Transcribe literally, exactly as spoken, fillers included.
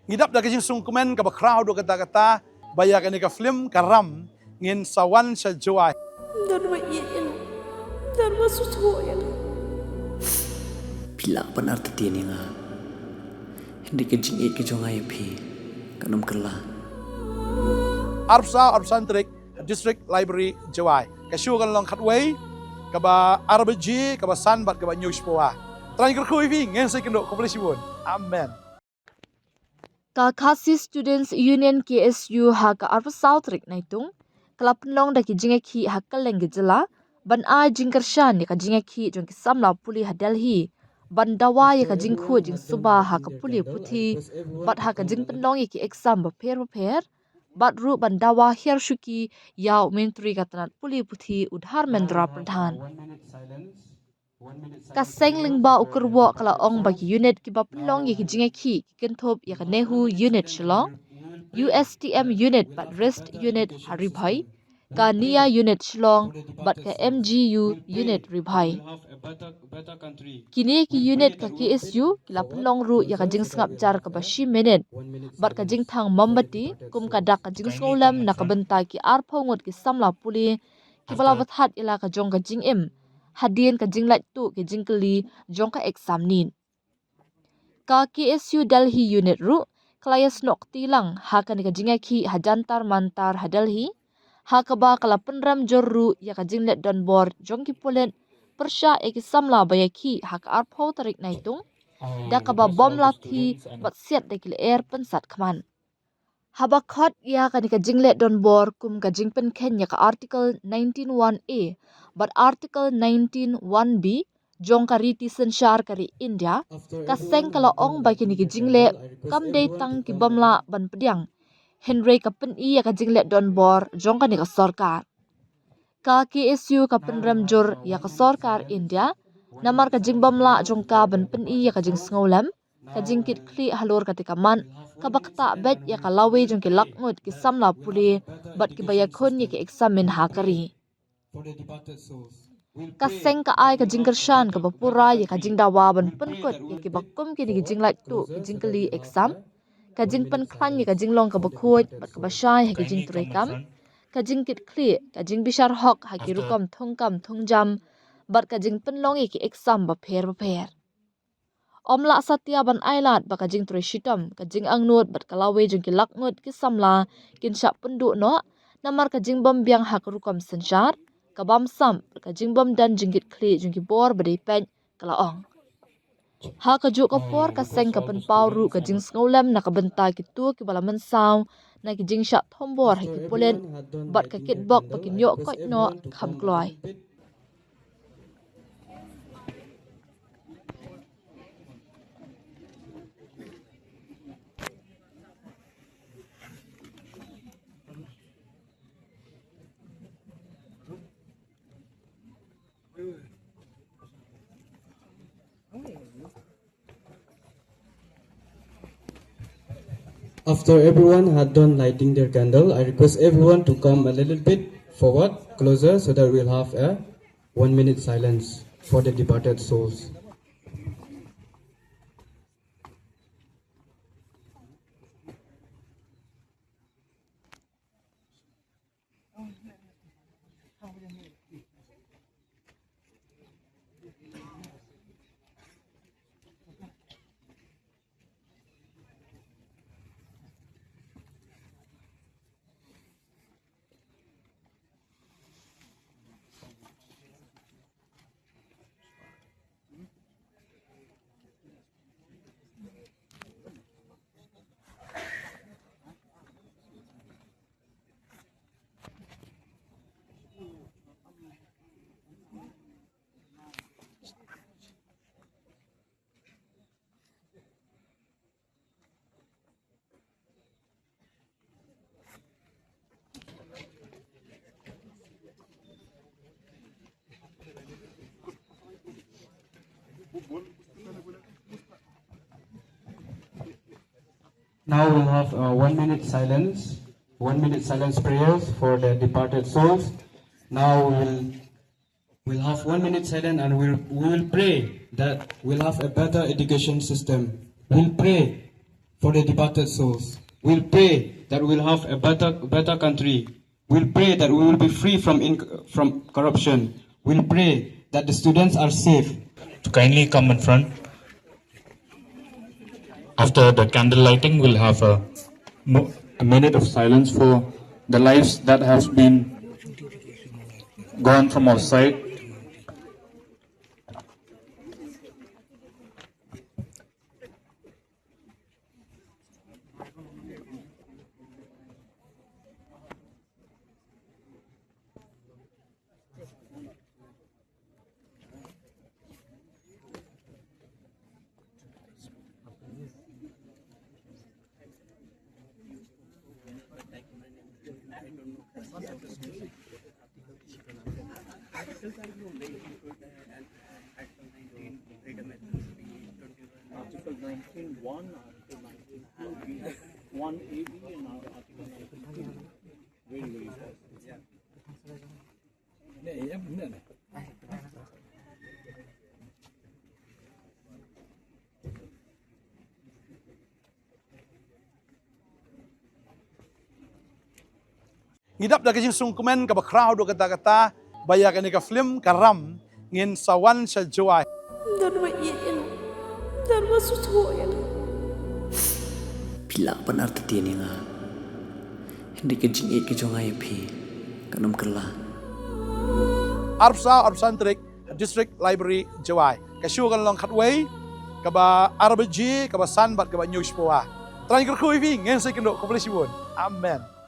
Ngi dap da ka jingsngewkmen kaba khraw haduh katta katta ba ïa kane ka film Ka Ram ngin sa wan sha Jowai. Don ba ïeit ïa nga. Don ba sngewsih ïa nga. Phi lah ban artatien ïa nga. Hynrei ka jingïeit ka jong nga ïa phi kan ym kylla. Arphew saw, arphew san tarik, District Library, Jowai. Ka show kan long khatwei, kaba ar baje, kaba san bad kaba hynñiew shapoh. Trai kyrkhu ïa phi, ngin sa ïakynduh, khublei shibun. Amen. Ka Khasi Students Union, K S U, ha ka arphew saw tarik Naitung ka la pynlong da ki jingïakhih ha kylleng ka jylla ban ai jingkyrshan ïa ka jingïakhih jong ki samla pule ha Delhi ban dawa ïa ka jingkhuid jingsuba ha ka pule puthi bad ha ka jingpynlong ïa ki exam bapher bapher, bad ruh ban dawa hiar shuki ïa u Myntri ka tnat pule puthi, u Dharmendra Pradhan. Ka seng lyngba u kyrwoh ka la ong ba ki unit kiba pynlong ïa ki jingïakhih ki kynthup ïa ka NEHU unit Shillong, U S T M unit bad RIST unit ha Ri Bhoi, ka NIA unit Shillong bad ka M G U unit Ri Bhoi. Kine ki unit ka K S U ki la pynlong ruh ïa ka jingsngap jar kaba shi minit bad ka jingthang mombati kum ka dak ka jingsngewlem na ka bynta ki arphew ngut ki samla pule kiba la bthat ïa la ka jong ka jingim hadien ka jinglait tuh ki jingkylli jong ka exam NEET. Ka K S U Delhi unit ruh ka la ïasnoh kti lang ha kane ka jingïakhih ha Jantar Mantar ha Delhi, ha kaba ka la pynrem jur ruh ïa ka jingleit donbor jong ki pulit pyrshah ïa ki samla ba ïakhih ha ka arphew tarik Naitung, da kaba bom lathi bad siat da ki lyer pynsat khmat. Haba khot ïa kane ka jingleit donbor kum ka jingpynkheiñ ïa ka Article nineteen one A bad Article nineteen one B jong ka riti synshar ka ri India, ka seng ka la ong ba kine ki jingleh kam dei tang ki bym lah ban pdiang, hynrei ka pyni ïa ka jingleit donbor jong kane ka sorkar. Ka K S U ka pynrem jur ïa ka sorkar India namar ka jingbym lah jong ka ban pyni ïa ka jingsngewlem, ka jingkitkhlieh halor kata ka mat kaba ktah beit ïa ka lawei jong ki lak ngut ki samla pule bad kiba ïakhun ïa ki eksamin ha ka ri. Ka seng ka ai ka jingkyrshan kaba pura ïa ka jingdawa ban pynkut ïa kiba kum kine ki jinglait tuh ki jingkylli exam, ka jingpynkhlaiñ ïa ka jinglong kaba khuid bad kaba shai ha ki jingtrei kam, ka jingkitkhlieh, ka jingbishar hok ha ki rukom thungkam thungjam bad ka jingpynlong ïa ki exam bapher bapher. Ym lah satia ban ailad ba ka jingtrei shitom, ka jingangnud bad ka lawei jong ki lak ngut ki samla kin shah pynduh noh namar ka jingbym biang ha ka rukom synshar, ka bym sam bad ka jingbym don jingkitkhlieh jong ki bor ba dei peit, ka la ong. Ha kajuh ka por ka seng ka pynpaw ruh ka jingsngewlem na ka bynta kito kiba la mynsaw na ki jingshah thombor ha ki pulit bad ka kitbok ba kin ïoh koit noh kham kloi. After everyone had done lighting their candle, I request everyone to come a little bit forward, closer, so that we'll have a one minute silence for the departed souls. Now we'll have uh, one minute silence, one minute silence prayers for the departed souls. Now we'll We'll have one minute silence and we'll, we will pray that we'll have a better education system. We'll pray for the departed souls. We'll pray that we'll have a better, better country. We'll pray that we will be free from, in, from corruption. We'll pray that the students are safe. To kindly come in front. After the candle lighting, we'll have a, mo- a minute of silence for the lives that has been gone from our side. Article nineteen one, Article nineteen two B, one A B and Article nineteen two. Very, very important. Ngi dap da ka jingsngewkmen kaba khraw haduh katta katta ba ïa kane ka film Ka Ram ngin sa wan sha Jowai. Don ba ïeit ïa nga. Don ba sngewthuh ïa nga. Phi lah ban artatien ïa nga. Hynrei ka jingïeit ka jong nga ïa phi kan ym kylla. Arphew saw, arphew san tarik, District Library Jowai. Ka show kan long khatwei, kaba ar baje, kaba san bad kaba hynñiew shiphew. Trai kyrkhu ïa phi, ngin sa ïakynduh, khublei shibun. Amen.